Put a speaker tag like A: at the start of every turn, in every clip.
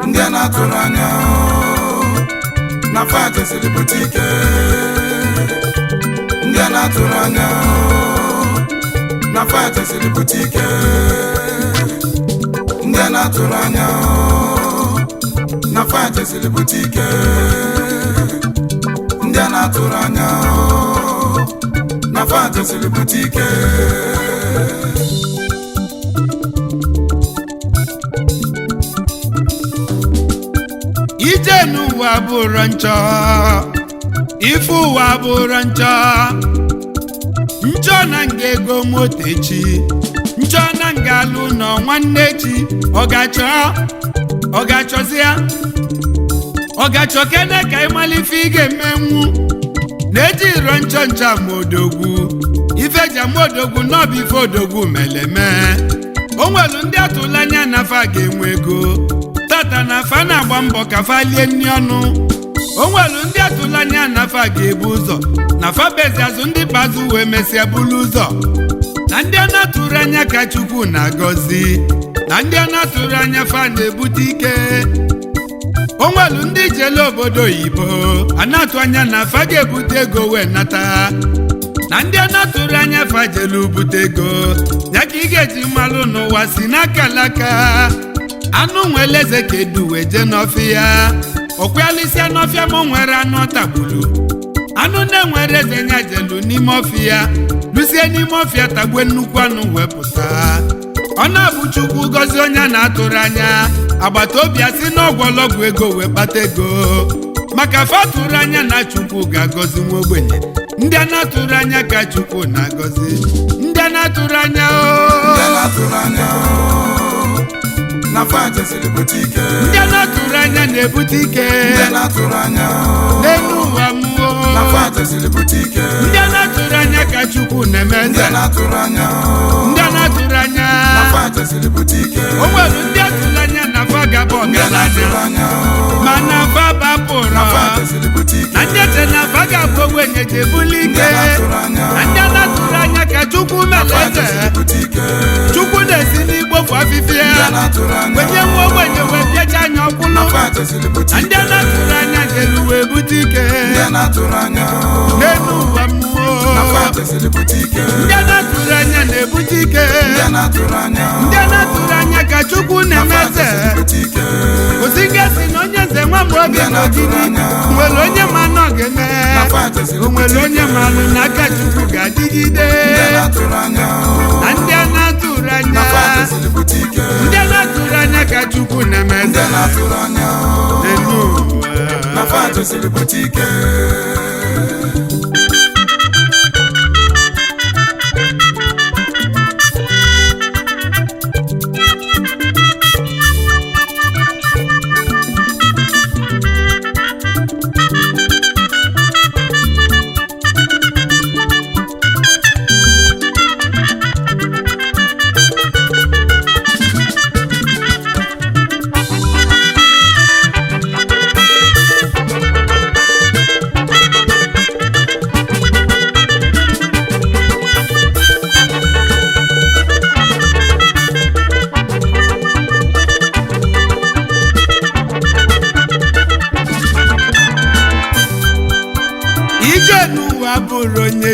A: Ndị a na-atụrụ anya na fa jesiri bute ike. Ndị a na-atụrụ anya na fa jesiri bute ike. Ndị a na-atụrụ anya na fa jesiri bute ike. Ndị a na-atụrụ anya na fa jesiri bute ike.
B: Ije n'ụwa bụrụ nchọ, ife ụwa bụrụ nchọ, nchọ na nga ego moto echi, nchọ na nga alụ nọ nwanne echi. Ọ ga-achọ, ọ ga-achọzi ya, ọ ga-achọ kene ka ịmala ife ị ga-emenwu. Na-eji iro nchọ nchọ ama odogwu, ife ji ama odogwu n'ọbụ ife odogwu meleme. O nwelu ndị atụla anya na fa ga-enwe ego tata, na fa na-agba mbọ ka fa lie nri ọnụ. O nwelu ndị atụla anya na fa ga-ebu ụzọ, na fa bezi azụ, ndị kpazụ wee mesịa bulu ụzọ. Na ndị a na-atụrụ anya ka Chukwu na-agọzi, na ndị a na-atụrụ anya fa na-ebute ike. O nwelu ndị jele obodo oyibo, a na-atụ anya na fa ga-ebute ego wee nata, na ndị a na-atụrụ anya fa jelu bute ego ya. Ka ị ga-eji malụ n'ụwa si n'aka alaka. Anụ nwere eze ka edu wee jee n'ọfịa, ọkwalisia n'ọfịa, ma o nwere anụ ọ tagburu. Anụ na-enwere eze nya jelu n'ime ọfịa, lusie n'ime ọfịa, tagbue nnukwu anụ wee pụta. Ọ na-abụ Chukwu gọzie onye a na-atụrụ anya, agbata obi a sị n'ọgwọlọgwụ ego wee kpata ego, maka fa tụrụ anya na Chukwu ga-agọzi nwa ogbenye. Ndị a na-atụrụ anya ka Chukwu na-agọzi, ndị a na-atụrụ anya
A: Ndị a
B: o
A: na-atụrụ anya na fa jesiri bute ike.
B: Ndị a na-atụrụ anya na-ebute ike.
A: Ndị a na-atụrụ anya
B: n'elu ụwa mmụọ
A: na fa jesiri bute ike.
B: Ndị a na-atụrụ anya ka Chukwu na-eme
A: Ndị
B: eze.
A: a na-atụrụ anya
B: Ndị a na-atụrụ anya
A: na fa jesiri bute ike.
B: O nwere ndị atụrụ anya na fa ga-abụ
A: Ndị a
B: ọgaranya,
A: na-atụrụ anya
B: mana fa bapụrụ.
A: na fa jesiri bute ike.
B: Na ndị eche na fa ga-abụ ogbenye ji ebuli
A: Ndị
B: ike.
A: a na-atụrụ anya
B: Na ndị a na-atụrụ anya ka Chukwu mere
A: fa
B: eze.
A: jesiri bute ike.
B: Chukwu na-esi n'igbofu afịfịa
A: Ndị a na-atụrụ anya
B: wenye nwa ogbenye wee pịacha anya ọkwụlụ.
A: na fa jesiri bute
B: Na ndị
A: ike.
B: a na-atụrụ anya jelu wee bute ike
A: Ndị a na-atụrụ anya
B: n'elu ụwa mmụọ.
A: na fa jesiri bute ike.
B: Ndị a na-atụrụ anya na-ebute ike.
A: Ndị a na-atụrụ anya
B: Ndị a na-atụrụ anya ka Chukwu
A: na
B: na-eme
A: fa
B: eze.
A: jesiri bute ike.
B: Ozinga si na onye nze nwa mgbe oge
A: Ndị a na-atụrụ
B: n'ogidi
A: anya
B: nwere onye ma na ọ ga-eme.
A: na fa jesiri
B: O nwere
A: bute
B: onye
A: ike.
B: ma alụ n'aka Chukwu ga-adịgide.
A: Ndị a na-atụrụ anya
B: Na ndị a na-atụrụ anya,
A: na fa jesiri bute ike.
B: ndị a na-atụrụ anya ka Chukwu na-eme
A: Ndị
B: eze
A: a na-atụrụ anya
B: n'elu ụwa.
A: na fa jesiri bute ike.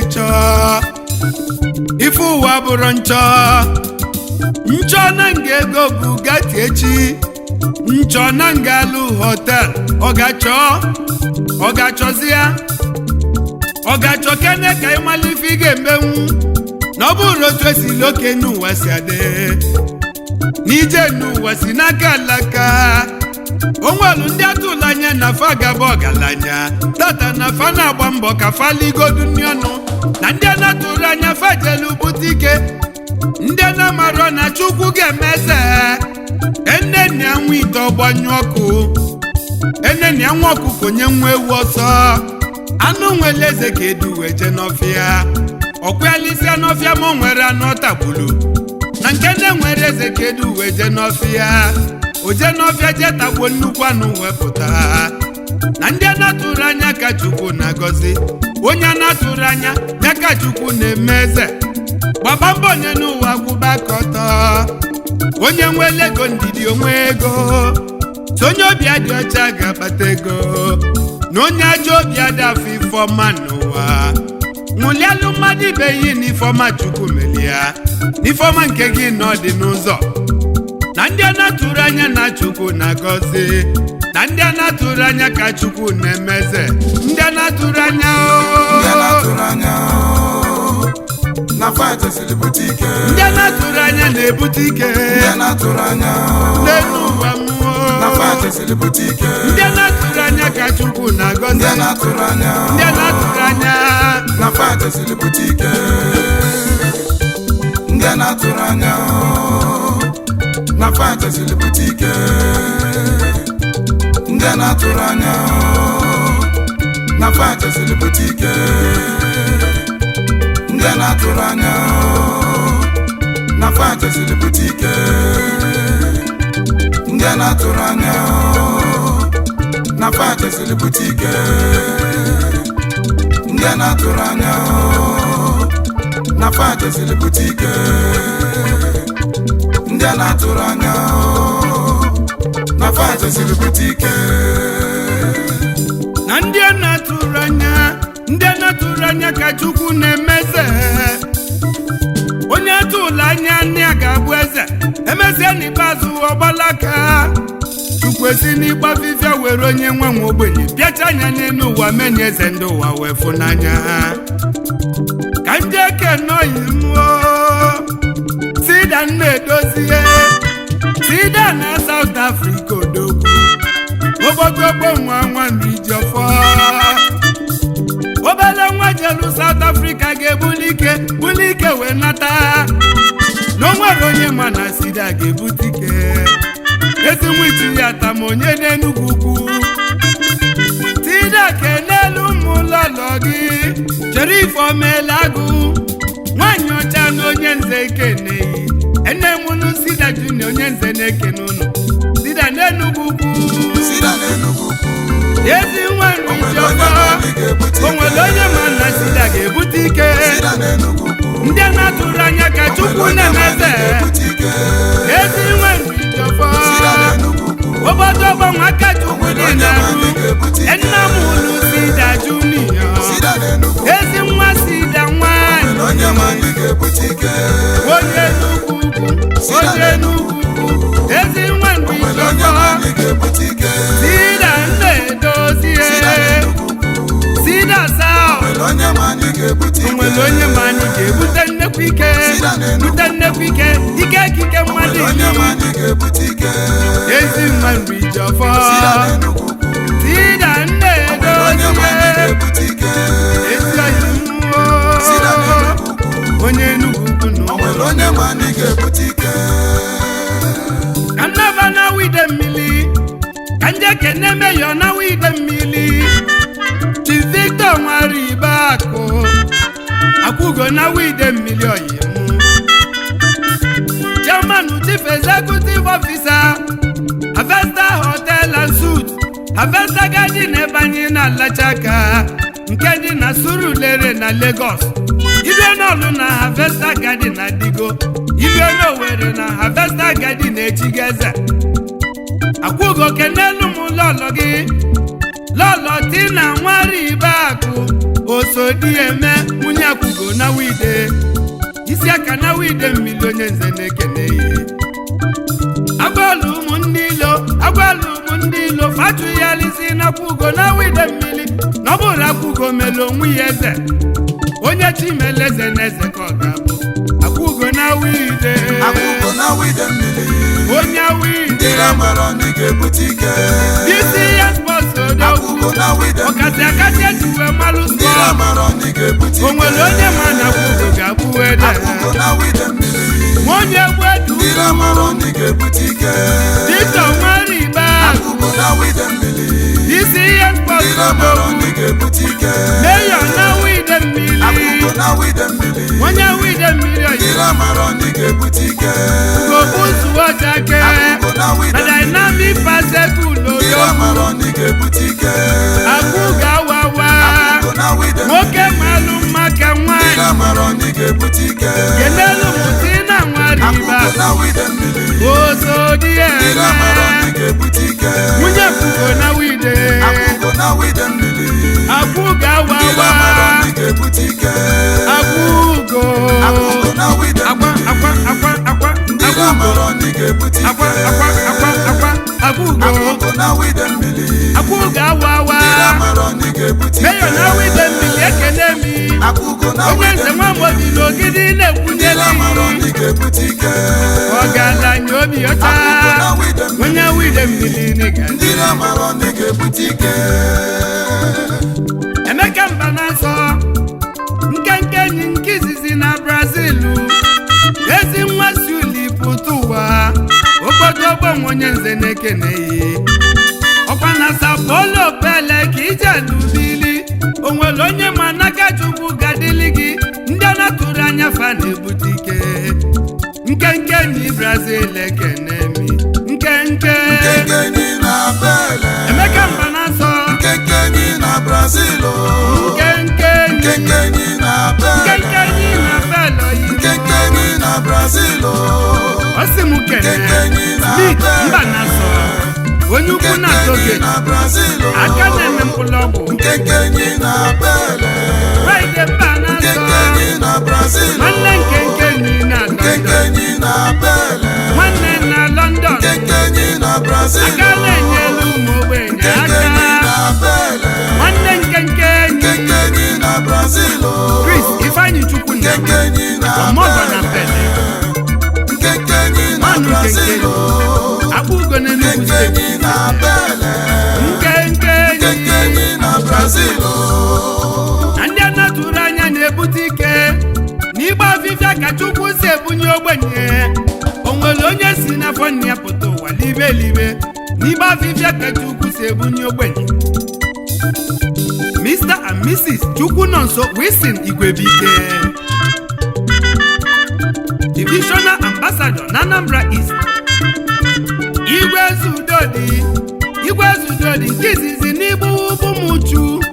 B: Chọọ ife ụwa bụrụ nchọ nchọ na nga ego Bugatti echi, nchọ na nga alụ hotel. Ọ ga-achọ, ọ ga-achọzi ya, ọ ga-achọ kene ka ịmala ife ị ga-emenwu na ọ bụrụ otu esi loke n'ụwa si adị n'ije n'ụwa si n'aka alaka. Onwelu ndị atụla anya na fa gaba ọgaranya tata na fa na-agba mbọ ka fa ligodu nri ọnụ, na ndị a na-atụrụ anya fa jelu bute ike, ndị a na-amarọ na Chukwu ga-emeze. Enenia nwa ite ọgbanyụ ọkụ, enenia nwa ọkụkọ nye nwa ewu ọsọ. Anụ nwere eze ka edu wee jee n'ọfịa, ọkwalisia n'ọfịa, ma o nwere anụ ọ tagburu. Na nke ndị nwere eze ka edu wee jee n'ọfịa, o jee n'ọfịa jee tagbuo nnukwu anụ wepụta. Na ndị a na-atụrụ anya ka Chukwu na-agọzi, onye a na-atụrụ anya ya ka Chukwu na-eme eze. Gbaba mbọ nye n'ụwa, kwụba aka ọtọ. Onye nwere ego, ndidi onwe ego. So onye obi adị ọcha ga-akpata ego, na onye ajọ obi adị afọ ifeọma n'ụwa. Ṅụlialụ mmadụ ibe yi na ifeọma Chukwu melie n'ifeọma nke gị na ọ dị n'ụzọ. Na ndị a na-atụrụ anya na Chukwu na-agọzi, na ndị a na-atụrụ anya ka Chukwu na-emeze, ndị a na-atụrụ anya
A: Ndị a
B: o
A: na-atụrụ anya na fa jesiri bute ike.
B: Ndị a na-atụrụ anya na-ebute ike.
A: Ndị a na-atụrụ anya
B: n'elu ụwa mmụọ
A: na fa jesiri bute ike.
B: Ndị a na-atụrụ anya ka Chukwu na-agọzi.
A: Ndị a na-atụrụ anya
B: Ndị a na-atụrụ anya
A: na fa jesiri bute ike. Ndị a na-atụrụ anya na fa jesiri bute ike. Ndị a na-atụrụ anya na fa jesiri bute ike. Ndị a na-atụrụ anya na fa jesiri bute ike. Ndị a na-atụrụ anya na fa jesiri bute ike. Ndị a na-atụrụ anya na fa jesiri bute ike. Ndị a na-atụrụ anya na fa jesiri bute ike.
B: Na ndị a na-atụrụ anya, ndị a na-atụrụ anya ka Chukwu na-emeze. Onye atụrụ anya nne ya ga-abụ eze, emezie n'ikpeazụ ọgbalaka. Chukwu esi n'ịgba fifia were onye nwe nwe ogbenye pịacha anya n'elu ụwa, menye eze, ndị ụwa wee fụ n'anya. Ka ndị eke nọyi mmụọ sida na-edozie sida na South Africa, odogwu ogbogogbo nwa nwa nrijiọfọ, obere nwa jelu South Africa ga-ebuli ike, buli ike wee nata na o nwere onye ma na sida ga-ebute ike. Ezi nwichi ya tama onye n'Enugwu ukwu tida kenelu ụmụ ụlọlọ gị chere ifeomela agụ nwanyị ọcha na onye nze ekeneyi enemunu sida junior, onye nze na-ekene unu sida n'Enugwu ukwu.
A: Sida n'Enugwu ukwu.
B: Ezi nwa
A: O nwere onye
B: nrijiọfọ
A: ma na ị ga-ebute
B: O nwere
A: ike.
B: onye ma na sida ga-ebute ike.
A: Sida n'Enugwu ukwu.
B: Ndị a na-atụrụ anya ka
A: O
B: Chukwu
A: nwere onye ma na ị
B: na-emeze.
A: ga-ebute ike.
B: Ezi nwa nrijiọfọ
A: Sida n'Enugwu ukwu.
B: obodo ọgbanwe aka
A: O
B: Chukwu
A: nwere
B: dị
A: onye ma na
B: na-arụ
A: ị ga-ebute ike.
B: nna m ụlụ sida junior.
A: Sida n'Enugwu.
B: Ezi nwa sida nwanyị.
A: O nwere onye ma na ị ga-ebute ike.
B: Onye Enugwu ukwu, onye Enugwu ukwu, ezi nwa
A: O nwere onye
B: nrijiọfọ
A: ma na ị ga-ebute ike.
B: Sida nna-edozie
A: Sida n'Enugwu ukwu.
B: sida south.
A: O nwere onye ma na ị ga-ebute ike.
B: Onwere onye ma anyị ga-ebute nnekwu ike.
A: Sida n'Enugwu.
B: Bute nnekwu ike, ike ekike
A: O
B: mmadụ.
A: nwere onye ma na ị ga-ebute ike.
B: Ezi nwa nrijiọfọ
A: Sida n'Enugwu ukwu.
B: sida
A: O nwere onye ma na ị
B: nna-edozie
A: ga-ebute ike.
B: Ezi oyi mmụọ
A: Sida n'Enugwu ukwu.
B: onye Enugwu ukwu
A: O
B: na
A: nwere onye ma na ị ga-ebute ike.
B: Ka nnaba na wide mmiri, ka nje kene meyọ na wide mmiri, Chief Victor nwere ibe akụ akwụgo na wide mmiri oyi mụ, chairman, chief executive officer, Avesta Hotel and Suites, Avesta Garden, ebe anyị na-alacha aka nke dị na Surulere na Lagos. Ibie n'ọlụ na Avesta Garden adịgo, ibie n'Owerri na Avesta Garden echigeze. Akwụgo, kenelu m lọlọ gị, lọlọ tina nwari ibe akụ. Osodieme, nwunye Akwugo na Wide, isi aka na Wide Mmiri, onye nze na-ekene ya. Agwala ụmụ ndị ilo, agwala ụmụ ndị ilo fatụgharịzi na Akwugo na Wide Mmiri na ọ bụrụ Akwugo mere onwe ya eze. Onye chi mere eze na eze ka ọ ga-abụ. Akwugo na Wide.
A: Akwụgo na Wide Mmiri.
B: Onye Wide.
A: Ndị na-amara ndị ga-ebute ike.
B: Isi ya sports odogwu.
A: Akwụgo na Wide
B: Ọkasị
A: Mmiri.
B: akasị ejiwe malụ
A: Ndị
B: sport.
A: na-amara ndị ga-ebute
B: O
A: ike.
B: nwere onye ma na Akwugo ga-abụ ede.
A: Akwụgo na Wide Mmiri.
B: Onye gwedu.
A: Ndị na-amara ndị ga-ebute ike.
B: Dịka nwere ibe.
A: Akwụgo na Wide Mmiri.
B: Isi ihe sports
A: Ndị na-amara
B: odogwu.
A: ndị ga-ebute ike.
B: Mayor na Wide Mmiri.
A: Akwụgo na Wide Mmiri.
B: Onye Wide Mmiri
A: Ndị
B: oyi.
A: na-amara ndị ga-ebute ike.
B: Gobuzuwajake.
A: Akwụgo na Wide
B: Na
A: Mmiri.
B: dynamic pasekul
A: Ndị
B: odogwu.
A: na-amara ndị ga-ebute ike.
B: Akwụgo awawa.
A: Akwụgo na Wide Mmiri.
B: Nwoke malụ mma ka
A: Ndị
B: nwanyị.
A: na-amara ndị ga-ebute ike.
B: Kenelu mụti na nwariba.
A: Akwụgo na Wide Mmiri.
B: Ozodieme.
A: Ndị na-amara ndị ga-ebute ike.
B: Nwunye Akwụgo na Wide.
A: Akwụgo na Wide Mmiri.
B: Akwụgo
A: Ndị
B: awawa.
A: na-amara ndị ga-ebute ike.
B: Akwụgo.
A: Akwụgo na Wide
B: Akwa
A: Mmiri.
B: akwa akwa akwa.
A: Ndị
B: Akwụgo.
A: na-amara ndị ga-ebute ike.
B: Akwa akwa akwa akwa. Akwụgo.
A: Akwụgo na Wide Mmiri.
B: Akwụgo awawa.
A: Ndị na-amara ndị ga-ebute ike.
B: Mayor na Wide Mmiri, ekele mi.
A: Akwụgo na
B: Onye
A: Wide
B: nze nwa
A: Mmiri.
B: Mobi n'Ogidi
A: Ndị
B: na-ekwunyeli.
A: na-amara ndị ga-ebute ike.
B: Ọgaranya obi ọcha.
A: Akwụgo na Wide Mmiri.
B: Onye Wide Mmiri n'ịga.
A: Ndị na-amara ndị ga-ebute ike.
B: Emeka Mbanasọ, nkenke enyi nke izizi na Brazil, ezi nwa si uli pụta ụwa, obodo ogbenwe, onye nze na-ekeneghị. Ọkwa na Sapolo Pele ka ije lubili. O nwere onye ma n'aka Chukwu gadili gị. Ndị a na-atụrụ anya fa na-ebute ike. Nkenke enyi Brazil, ekene mi nkenke.
A: Nkenke enyi na Pele.
B: Emeka Mbanasọ.
A: Nkenke enyi na Brazil.
B: Nkenke enyi.
A: Nkenke enyi na Pele.
B: Nkenke enyi na Pele oyi.
A: Nkenke enyi na Brazil.
B: Ọ sị m kene
A: Nkenke enyi na
B: Smith
A: Pele.
B: Mbanasọ, onye ukwu na
A: Nkenke enyi
B: toge
A: na Brazil.
B: aka na-eme mkpụrụ ọgwụ.
A: Nkenke enyi na Pele.
B: Friday Mbanasọ.
A: Nkenke enyi na Brazil.
B: Nwanne nkenke enyi na
A: Nkenke
B: London.
A: enyi na Pele.
B: Nwanne na London.
A: Nkenke enyi na Brazil.
B: Aka na-enyelu ụmụ ogbenye
A: Nkenke enyi
B: aka.
A: na Pele.
B: Nwanne nkenke enyi.
A: Nkenke enyi na Brazil.
B: Chris Ifeanyi Chukwu na
A: Nkenke enyi na
B: Ọmọgọ na
A: Pele.
B: Pele.
A: Nkenke enyi na
B: Mmanụ
A: Brazil.
B: Akpụ ugo n'Enugu
A: Nkenke
B: Steeti.
A: enyi na Pele.
B: Nkenke enyi.
A: Nkenke enyi na Brazil.
B: Na ndị a na-atụrụ anya na-ebute ike n'igba afịfịa ka Chukwu si ebunye ogbenye. O nwere onye si n'afọ nna ya pụta ụwa libe libe n'igba afịfịa ka Chukwu si ebunye ogbenye. Mr and Mrs Chukwu nọ nso Wilson Igwebike, divisional ambassador na Anambra East. Igwe Zudodi, Igwe Zudodi nke izizi n'igbu ụmụchu,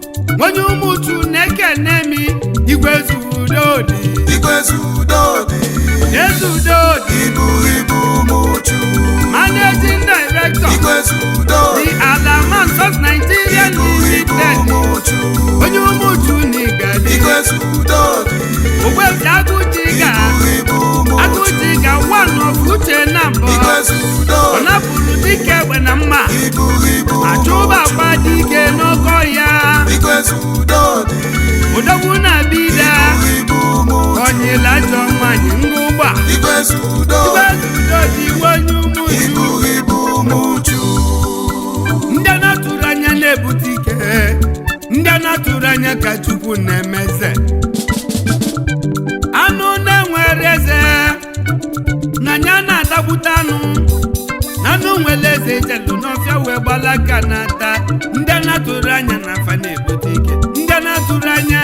B: onye Ụmụchu na-ekene mi. Igwe Zudodi.
A: Igwe Zudodi.
B: Ezudodi.
A: Ibu ibu Muchu.
B: Managing director.
A: Igwe Zudodi.
B: The Alaman Sos Nigeria
A: Ibu ibu
B: Limited.
A: Muchu.
B: Onye Ụmụchu n'Igadi.
A: Igwe Zudodi.
B: Ogbefi Agụjiga.
A: Ibu ibu Muchu.
B: Agụjiga one of Uche na mbọ.
A: Igwe
B: Ọ
A: Zudodi.
B: napụrụ dike egbe na mma.
A: Ibu ibu
B: Achụba
A: Muchu.
B: akwa dike n'ọkọ ya.
A: Igwe Zudodi.
B: Odogwu na-abịda.
A: Ibu ibu Muchu.
B: Onyela ajọ nwanyị ngwa ụgbọ.
A: Igwe Zudodi.
B: Igwe Zudodi, onye Ụmụchu.
A: Ibu ibu Muchu.
B: Ndị a na-atụrụ anya na-ebute ike. Ndị a na-atụrụ anya ka Chukwu na-emeze. Anụ na-enwere eze na ya na-atagbute anụ na anụ nwere eze ijelu n'ọfịa wee gbalaga na-ata. Ndị a na-atụrụ anya na afa na-ebute ike. Ndị a na-atụrụ anya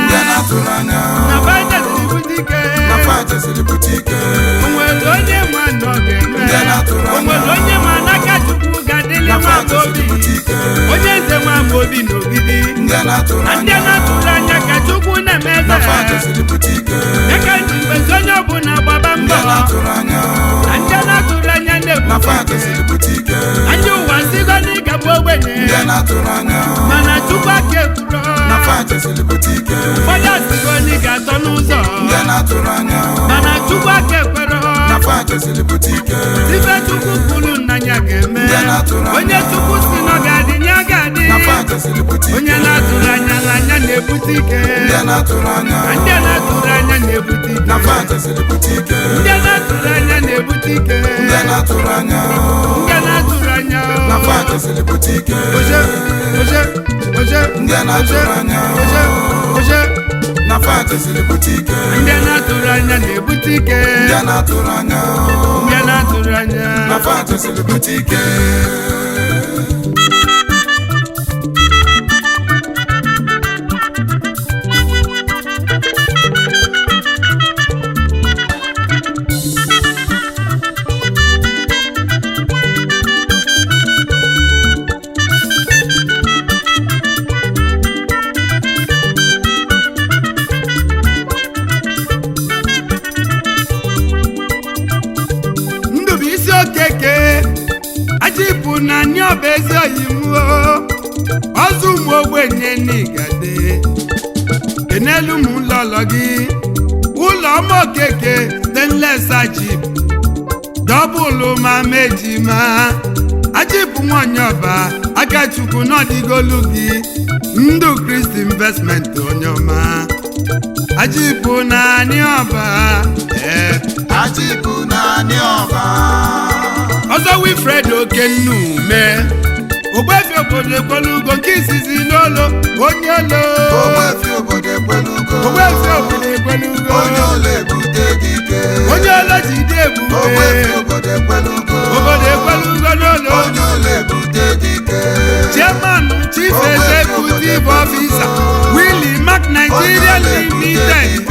A: Ndị a na-atụrụ anya.
B: na fa jeziri bute ike.
A: Na fa jeziri bute ike.
B: O nwere onye ma na ọ ga-eme.
A: Ndị a na-atụrụ
B: O nwere
A: anya.
B: onye ma n'aka Chukwu ga-adịlị.
A: Na
B: Nwa
A: fa
B: obi.
A: jeziri bute ike.
B: Onye nze nwa obi n'Ogidi.
A: Ndị a na-atụrụ
B: Na ndị
A: anya.
B: a na-atụrụ anya ka Chukwu na-eme
A: Na fa
B: eze.
A: jeziri bute ike.
B: Eke ji mgbe onye ọbụla gbaba
A: Ndị
B: mbọ.
A: a na-atụrụ anya.
B: Na ndị a na-atụrụ anya
A: Na
B: na-ebute
A: fa
B: ike.
A: jeziri bute ike.
B: Na ndị ụwa sigo n'ịgabụ ogbenye.
A: Ndị a na-atụrụ anya.
B: Mana Chukwu aka ekwuro.
A: Na fa fa jeziri bute ike.
B: Ụfọdụ asịgo na ị ga-atọ n'ụzọ.
A: Ndị na-atụrụ anya,
B: Mana Chukwu aka ekwere.
A: na fa jeziri bute ike.
B: Ife Chukwu kwuru n'anya ga-eme.
A: Ndị na-atụrụ anya.
B: Onye Chukwu si na ọ ga-adị, ya ga-adị.
A: Na fa jeziri bute ike.
B: Onye na-atụrụ anya n'anya na-ebute ike.
A: Ndị na-atụrụ anya,
B: Ndị na-atụrụ anya na-ebute ike.
A: na fa jeziri bute ike.
B: Ndị na-atụrụ anya na-ebute ike.
A: Ndị na-atụrụ anya,
B: Ndị na-atụrụ anya.
A: na fa jeziri bute ike.
B: Oje, oje, oje.
A: Ndị na-atụrụ anya.
B: Oje, oje.
A: Na fa jeziri bute ike.
B: Ndị na-atụrụ anya na-ebute ike.
A: Ndị na-atụrụ anya,
B: Ndị na-atụrụ anya.
A: na fa jeziri bute ike.
B: Ndụ bụ isi okeke ajịpụ na ndị ọba ezi oyimuo ọzọ ụmụ ogbenye n'igade kenelu m ụlọlọ gị, ụlọ ọma okeke stainless ajip dọbụlụ ma mejima ajịpụ nwanyị ọba aka Chukwu n'ọdịgolu gị. Ndụ Kristi Investment, onye ọma, ajịpụ na ndị ọba, ee.
A: Achịpụ naanị ọba.
B: Ọzọ Wilfred Okennume, ogbefi obodo ekwelugo nke izizi n'olo, onye olo.
A: Ogbefi obodo ekwelugo.
B: Ogbefi obodo ekwelugo.
A: Onye olo ebute gị ike.
B: Onye olo jide ebube.
A: Ogbefi obodo ekwelugo.
B: Obodo ekwelugo n'olo.
A: Onye olo ebute gị ike.
B: Chairman, chief executive officer, Willie Mark Nigeria Limited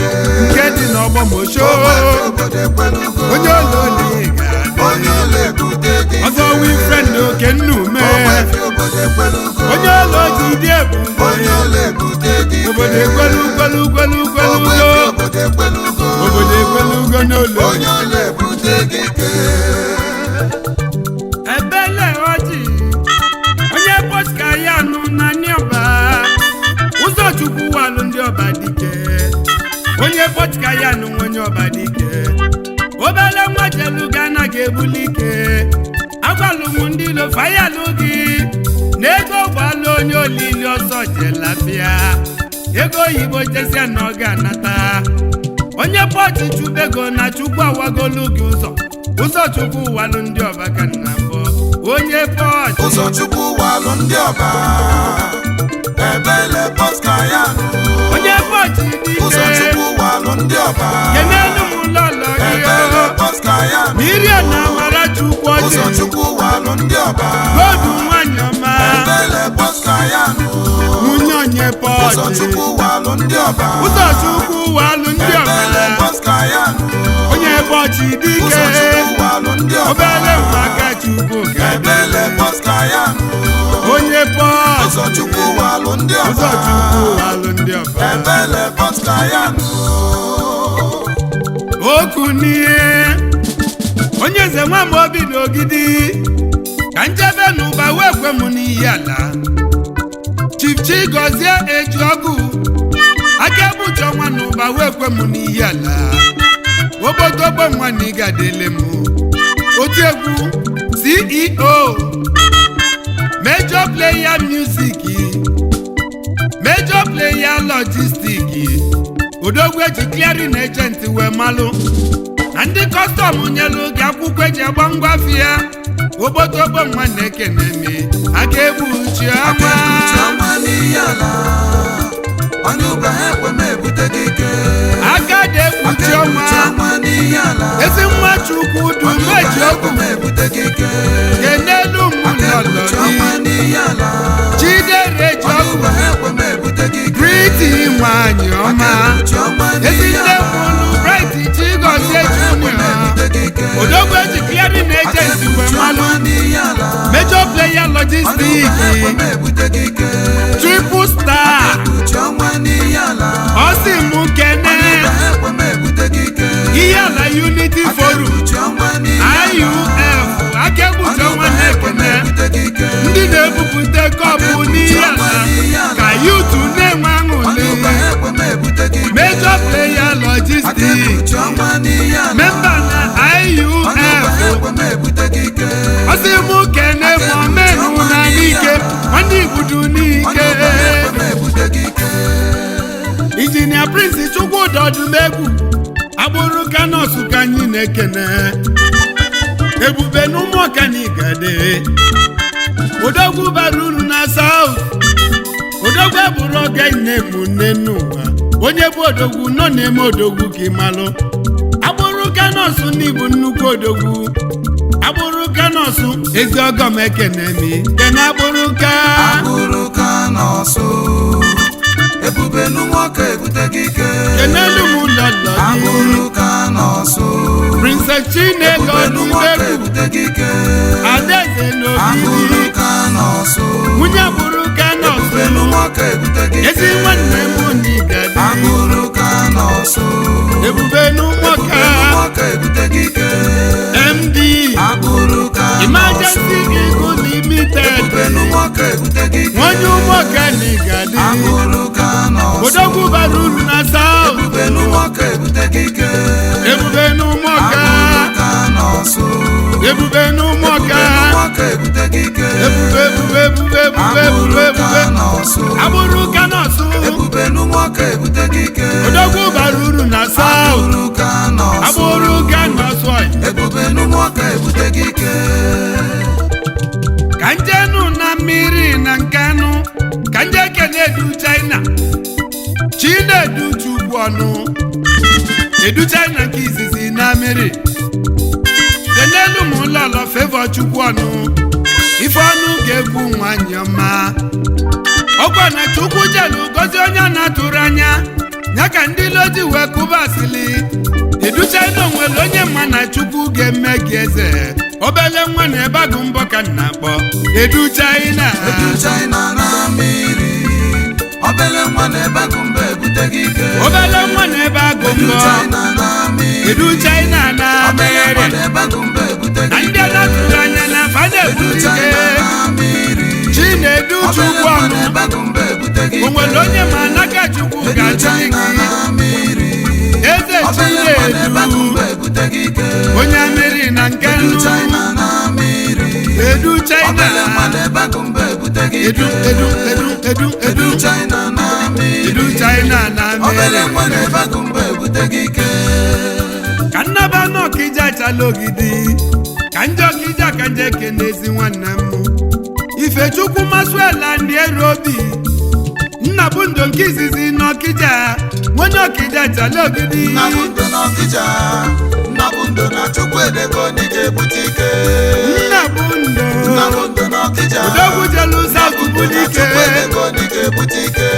B: nke dị n'Ọgbọmosho.
A: Ogbefi obodo ekwelugo.
B: Onye olo na-ga-adị.
A: Onye olo ebute gị ike.
B: Ọzọ Wilfred Okennume.
A: Ogbefi obodo ekwelugo.
B: Onye olo jide ebube.
A: Onye olo ebute gị ike.
B: Obodo ekwelu kwelu kwelu kwelu.
A: Ogbefi obodo ekwelugo.
B: Obodo ekwelugo n'ụlọ.
A: Onye olo ebute gị ike.
B: Ebele ọjị onye pọska ya nụ na ndị ọba, ụzọchukwu walụ ndị ọba dike. Onye pọska ya nụ, onye ọba dike, obele nwa jelu gana ga-ebuli ike. Agwalụ m ndị ilo fayalụ gị na ego gbalụ onye olili ọsọ jelapịa ego oyibo jesia na ọ ga-anata. Onye pọchi chubego na Chukwu awagolu gị ụzọ, ụzọ Chukwu walụ ndị ọba ka nna mbọ, onye pọchi.
A: Ụzọchukwu walụ ndị ọba. Ebele pọska ya nụ.
B: Onye pọchi dike.
A: Ụzọchukwu walụ ndị ọba.
B: Kenelu m lọlọ gị.
A: Ebele pọska ya nụ.
B: Mirie na amara Chukwu ọjị.
A: Ụzọchukwu walụ ndị ọba.
B: Godu nwanyị ọma.
A: Ebele pọska ya nụ.
B: Nwunye onye pọchi.
A: Ụzọchukwu walụ ndị ọba.
B: Ụzọchukwu walụ ndị ọba.
A: Ebele pọska ya nụ.
B: Onye pọchi dike.
A: Ụzọchukwu walụ ndị ọba.
B: Obele maka Chukwu ga-adị.
A: Ebele pọska ya nụ.
B: Onye pọchi.
A: Ụzọchukwu walụ ndị ọba.
B: Ụzọchukwu walụ ndị ọba.
A: Ebele pọska ya nụ.
B: Okwu n'ihe onye eze nwamobi n'ogidi ka njebe n'ụba wee kwe m n'iyi ala. Chief Chigozie Ejiọgụ aka egbuche ọnwa n'ụba wee kwe m n'iyi ala. Obodogbo nwa na ịgadele m otiegwu, CEO, Major Player Music, Major Player Logistic, odogwu eji clearing agent wee malụ na ndị custom nyelu gị akwụkwọ eji agba ngwa afịa. Ogbotogbo nwa na-ekene mi aka egbuchi ọnwa.
A: Chiọma n'iyi ala. Onye ụba ha ekwe m ebute gị ike.
B: Aka dị ekpuchi ọnwa.
A: Chiọma n'iyi ala.
B: Ezi nwa Chukwu
A: Onye
B: du
A: ụba
B: meji
A: ha
B: okwu.
A: ekwe m ebute gị ike.
B: Kenelu m lọlọ gị.
A: Chiọma n'iyi ala.
B: Chidere ji
A: Onye
B: ọgwụ.
A: ụba ha ekwe m ebute gị ike.
B: Priti nwanyị ọma.
A: Chiọma
B: Ezi
A: n'iyi
B: nne
A: ala.
B: mụlụ Bright Chigozie
A: Onye ụba ha ekwe m
B: Junior.
A: ebute gị ike.
B: Odogwu eji clearing agent wee malụ.
A: Chiọma n'iyi ala.
B: Major Player
A: Onye
B: Logistic.
A: ụba ha ekwe m ebute gị ike.
B: Triple Star.
A: Chiọma n'iyi ala.
B: Ọsị mụ kene.
A: Onye ụba ha ekwe m ebute gị ike.
B: Ihe ala Unity Forum.
A: Chiọma n'iyi ala.
B: IUF aka egbuche ọnwa na-ekene ndị na-ebupụte kọpụ n'ihe ala ka yutu na-enwe aṅụrị. Odumegwu, agbụrụ kanọsụ ka anyị na-ekene. Ebube na ụmụọkanigade, odogwu bara uru na South. Odogwu abụrụ ọga nne m nne n'ụwa. Onye bụ odogwu nọ na-eme odogwu ka ịmalụ. Agbụrụ kanọsụ n'ịbụ nnukwu odogwu. Agbụrụ kanọsụ, ezi ọgọ m, ekene mi kene agbụrụ ka.
A: Agbụrụ ka nọọsụ, ebube n'ụmụaka ebute gị ike.
B: Kenelu m lọlọ gị.
A: Agbụrụ ka nọọsụ,
B: Princess Chineke
A: ebube n'ụmụaka
B: Ọdịbegwu,
A: ebute gị ike.
B: Adaeze
A: Agbụrụ
B: n'Ogidi,
A: ka nọọsụ,
B: nwunye agbụrụ kanọsụ,
A: ebube n'ụmụaka ebute gị ike.
B: Ezi nwanne m n'igadi.
A: Agbụrụ ka nọọsụ,
B: Ebube n'ụmụaka,
A: ebube n'ụmụaka ebute gị ike.
B: MD,
A: Agbụrụ ka nọọsụ,
B: Emergency Eagle Limited,
A: ebube n'ụmụaka ebute gị ike.
B: Onye ụmụaka n'igadi.
A: Agbụrụ ka nọọsụ,
B: Odogwu bara uru na South.
A: ebube n'ụmụaka ebute gị ike.
B: Ebube n'ụmụaka,
A: Agbụrụ ka nọọsụ,
B: ebube n'ụmụaka,
A: ebube n'ụmụaka ebute gị ike.
B: Ebube, ebube, ebube, ebube, ebube,
A: Agbụrụ
B: ebube.
A: ka nọọsụ,
B: Agbụrụ kanọsụ,
A: ebube n'ụmụaka ebute gị ike.
B: Odogwu bara uru na South.
A: Agbụrụ ka nọọsụ,
B: Agbụrụ kanọsụ ọyị.
A: ebube n'ụmụaka ebute gị ike.
B: Ka njenu na mmiri na nkanụ, ka nje kene Edu China, Chinedu Chukwu ọnụ, Edu China nke izizi na mmiri. Kenelu m ụlọlọ Favour Chukwu ọnụ, ife ọnụ ga-egwu nwanyị ọma. Ọkwa na Chukwu jelu gozi onye na-atụrụ anya ya ka ndị loji wee kụba asịlị. Edu China nwere onye mma na Chukwu ga-eme gị eze. Obele nwa na ebe agụ mbọ ka nna akpọ Edu China.
A: Edu China na mmiri, obele nwa na-ebe agụ mba ebute gị ike.
B: Obele nwa na ebe agụ
A: Edu
B: mbọ.
A: China na mmiri,
B: Edu China na
A: obele nwa
B: mmiri
A: na-ebe agụ mba ebute
B: na
A: gị
B: ndị
A: ike.
B: na-atụrụ anya na fa
A: Edu
B: na-ebute ike.
A: China na mmiri,
B: Chinedu
A: obele
B: Chukwu
A: nwa
B: ọnụ,
A: na-ebe agụ mba ebute gị
B: o
A: ike.
B: nwere onye ma n'aka Chukwu
A: Edu
B: ga-achị
A: China
B: gị.
A: na mmiri,
B: Eze
A: obele nwa na-ebe agụ
B: Chinedu,
A: mba ebute gị ike.
B: onye mmiri na nke
A: Edu
B: nnu.
A: China na mmiri,
B: Edu China,
A: obele nwa na-ebe agụ mba ebute gị
B: Edu,
A: ike.
B: Edu, Edu, Edu,
A: Edu
B: Edu,
A: China na mmiri,
B: Edu China na
A: obele
B: mmiri.
A: nwa na-ebe agụ mba ebute gị ike.
B: Ka nnaba n'Ọkịja achala ogidi, ka njọ Ọkịja, ka nje kene ezi nwanne m, Ifechukwu Masuela ndị eru obi, nna bụ ndo nke izizi n'Ọkịja, onye Ọkịja achala ogidi.
A: Nnabundo n'Ọkịja, Nnabundo na Chukwu edego n'ike ebute ike.
B: Nna bụ ndo,
A: Nnabundo n'Ọkịja,
B: odogwu jelu South
A: Nnabundo na
B: Bulike,
A: Chukwu edego n'ike ebute ike.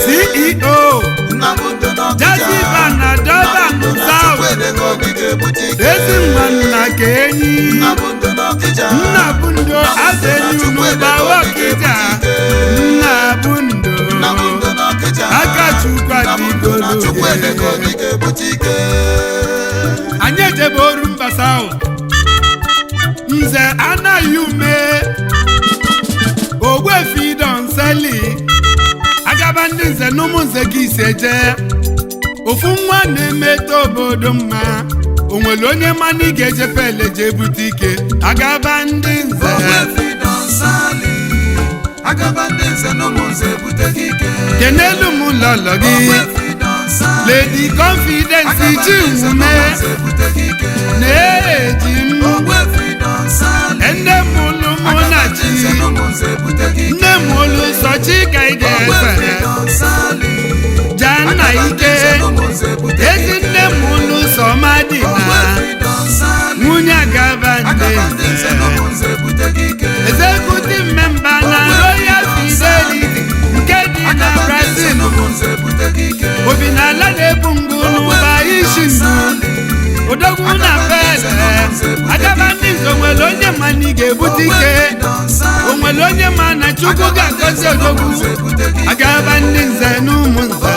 B: CEO,
A: Nnabundo n'Ọkịja,
B: Jaziba na Durban
A: Nnabundo na
B: South,
A: Chukwu edego n'ike ebute ike.
B: Ezi nwa nna ka enyi.
A: Nnabundo n'Ọkịja,
B: Nna bụ ndo azenu n'ụba Ọkịja. Nna bụ ndo,
A: Nnabundo n'Ọkịja,
B: aka Chukwu
A: Nnabundo na
B: adịgolo.
A: Chukwu edego n'ike ebute ike.
B: Anyị ejebe oru mba South. Nze anaghị ume Ogbuefi Donseli, agaba ndị nze na ụmụ nze gị ise jee. Ofu nwa na-emeta obodo mma. O nwere onye mmanụ ị ga-eje pele jee bute ike, agaba ndị nze.
A: Ogbuefi Donsali, agaba ndị nze na ụmụ nze ebute gị ike.
B: Kenelu m lọlọ gị,
A: Ogbuefi Donsali,
B: Lady Confidence
A: agaba ndị nze na
B: Chinwume,
A: ụmụ nze ebute gị ike.
B: na-eji m
A: Ogbuefi Donsali,
B: nne m ụlụ mụ na
A: agaba ndị
B: chi
A: nze na ụmụ nze ebute gị ike.
B: Nne m ụlụ sọ chi ka ị
A: Ogbuefi
B: ga-efe
A: Donsali,
B: jaa nna
A: agaba ndị
B: ike.
A: nze na ụmụ nze ebute gị
B: Ezi
A: ike.
B: nne m ụlụ sọ madina,
A: Ogbuefi Donsali,
B: nwunye agaba ndị
A: agaba ndị nze
B: nze,
A: na ụmụ nze ebute gị ike.
B: Executive member na Royal Fidelity nke dị na
A: Agaba ndị nze
B: Brazil.
A: na ụmụ nze ebute gị ike.
B: Obi na ala na-ebu mgbu n'ụba isi ndu, odogwu na pele, agaba ndị nze. Onwere onye ma na ị ga-ebute ike? Onwere onye ma na Chukwu ga-agọzi odogwu agaba ndị nze na ụmụ nze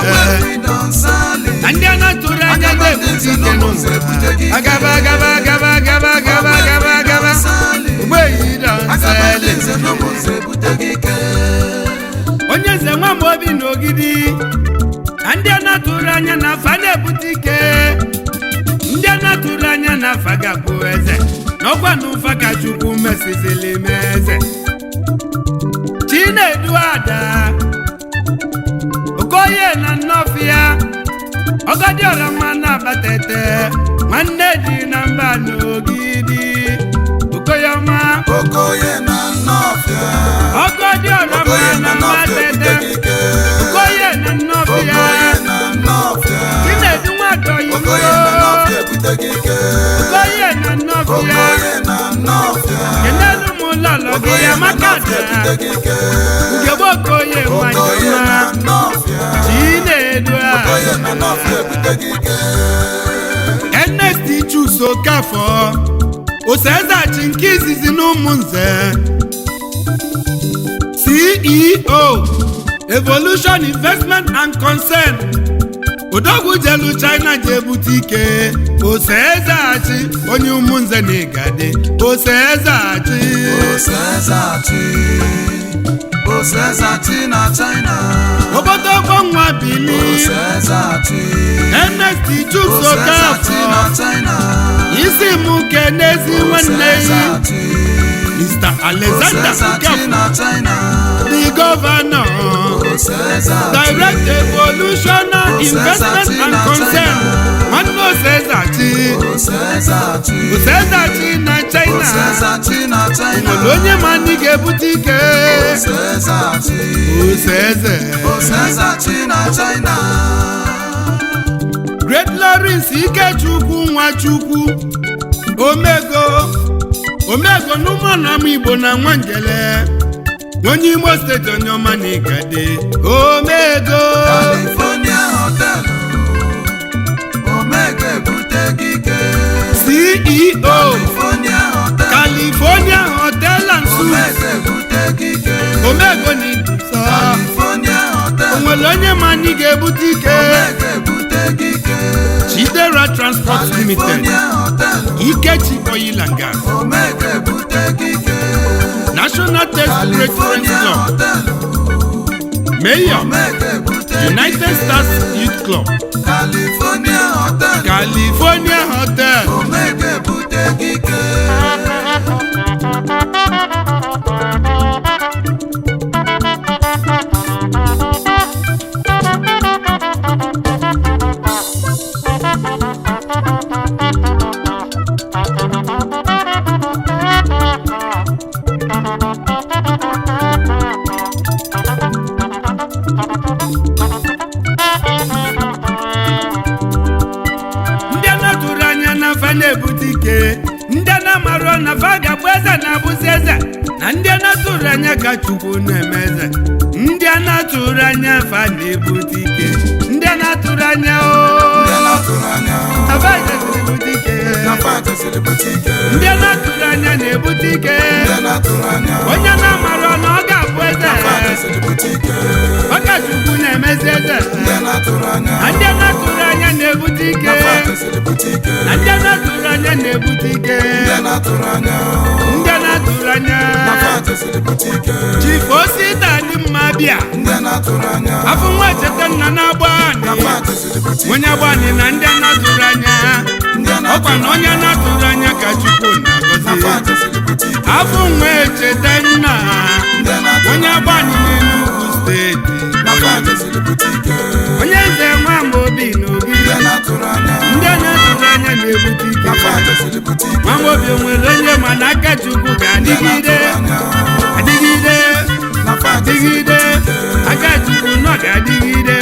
B: na ndị a na-atụrụ anya na-ebute ike n'ụwa? Agaba, agaba, agaba, agaba, agaba, agaba, agaba ogbeyi dọnseli. Onye nze nwa m obi na ogidi na ndị a na-atụrụ anya na afa na-ebute ike, ndị a na-atụrụ anya na afa ga-abụ eze n'ọkwa na ụfa ka Chukwu mesizili m eze. Chinedu Ada Okoye na Nnọfịa. Ọgọdịọra mma na-abatete nwanne dị na mba n'Ogidi. Okoyọma.
A: Okoye na Nnọfịa.
B: Ọgọdịọra mma
A: Okoye
B: na
A: na Nnọfịa ebute
B: mbatete.
A: gị ike.
B: Okoye na Nnọfịa.
A: Okoye na Nnọfịa.
B: Chinedu nwadoyi.
A: Okoye na Nnọfịa ebute gị ike.
B: Okoye na Nnọfịa.
A: Okoye na Nnọfịa.
B: Kenelu m lọlọ gị
A: Okoye na
B: amaka
A: Nnọfịa
B: da.
A: ebute gị ike.
B: Ugegbe Okoye
A: Okoye
B: nwanyị
A: na
B: ọma.
A: Nnọfịa.
B: Chinedu a.
A: Okoye na Nnọfịa ebute gị ike.
B: Ernest Chuks Okafor, Osezachi nke izizi n'Ụmụnze, CEO, Evolution Investment and Concern. Odogwu jelu China ji ebute ike. Osezachi onye Ụmụnze na Igade. Osezachi.
A: Osezachi. Osezachi na China.
B: Obodo nwa bili.
A: Osezachi.
B: Ernest Chuks
A: Osezachi na
B: Okafor,
A: China.
B: isi m kenezi nwanne yi,
A: Osezachi.
B: Mr. Alexander
A: Osezachi
B: Okafor,
A: na China.
B: the governor.
A: Osezachi.
B: Direct Evolutional Investment and Concern. Nwanne Osezachi.
A: Osezachi.
B: Osezachi na China.
A: Osezachi na China.
B: Nwere onye ma ndị ga-ebute ike.
A: Osezachi.
B: Oseze.
A: Osezachi na China.
B: Great Lawrence Ikechukwu Nwachukwu, Omego. Omego n'ụmụanam Igbo na Nwangele, onye Imo Steeti, onye ọma na Igade. Omego.
A: California Hotel. Omega ebute gị ike.
B: CEO,
A: California Hotel.
B: California Hotel and Suites.
A: Omega ebute gị ike.
B: Omego na Ibusa.
A: California Hotel.
B: Onwere onye ma anyị ga-ebute ike.
A: Omega ebute gị ike.
B: Chidera Transport Limited.
A: California Hotel.
B: Ikechi Oil and Gas.
A: Omega ebute gị ike.
B: National Test Great Friends
A: California
B: Club.
A: Hotel.
B: Mayor,
A: Omega ebute gị
B: United
A: ike.
B: Stars Youth Club.
A: California Hotel.
B: California Hotel.
A: Omega ebute gị ike.
B: Ndị a na-atụrụ anya na fa na-ebute ike, ndị a na-amarọ na fa ga-abụ eze na-abụzi eze, na ndị a na-atụrụ anya ka Chukwu na-eme eze. Ndị a na-atụrụ anya fa na-ebute ike, ndị a na-atụrụ anya o
A: Ndị a na-atụrụ anya.
B: Na fa na-ebute ike.
A: Na fa jeziri bute ike.
B: Ndị a na-atụrụ anya na-ebute ike.
A: Ndị a na-atụrụ anya.
B: Onye na-amarọ na ọ ga-abụ eze,
A: Na fa jeziri bute ike.
B: maka Chukwu na-emezi eze.
A: Ndị a na-atụrụ anya.
B: Na ndị a na-atụrụ anya na-ebute ike.
A: Na fa jeziri bute ike.
B: Na ndị a na-atụrụ anya na-ebute ike.
A: Ndị a na-atụrụ anya.
B: Ndị a na-atụrụ anya.
A: Na fa jeziri bute ike.
B: Chief Osita dị mma bịa.
A: Ndị a na-atụrụ anya.
B: Afọ nwa echeta nna na-agba
A: Na
B: anị
A: fa jeziri bute ike.
B: onye agba anị na ndị a na-atụrụ anya.
A: Ndị a
B: Ọkwa na
A: na-atụrụ
B: onye na-atụrụ anya ka Chukwu
A: Na
B: na-agọzi.
A: fa jeziri bute ike.
B: Afọ nwa echeta nna,
A: Ndị a na-atụrụ
B: onye agba anị n'Enugu Steeti.
A: Na fa jeziri bute ike.
B: Onye nze Nwamaobi n'Obi.
A: Ndị a na-atụrụ anya.
B: Ndị a na-atụrụ anya na-ebute ike.
A: Na fa jeziri bute ike.
B: Nwamaobi nwere onye ma na aka Chukwu
A: Ndị a
B: ga-adịgide,
A: na-atụrụ anya.
B: adịgide,
A: Na fa jeziri
B: adịgide.
A: bute ike.
B: Aka Chukwu nọ ga-adịgide.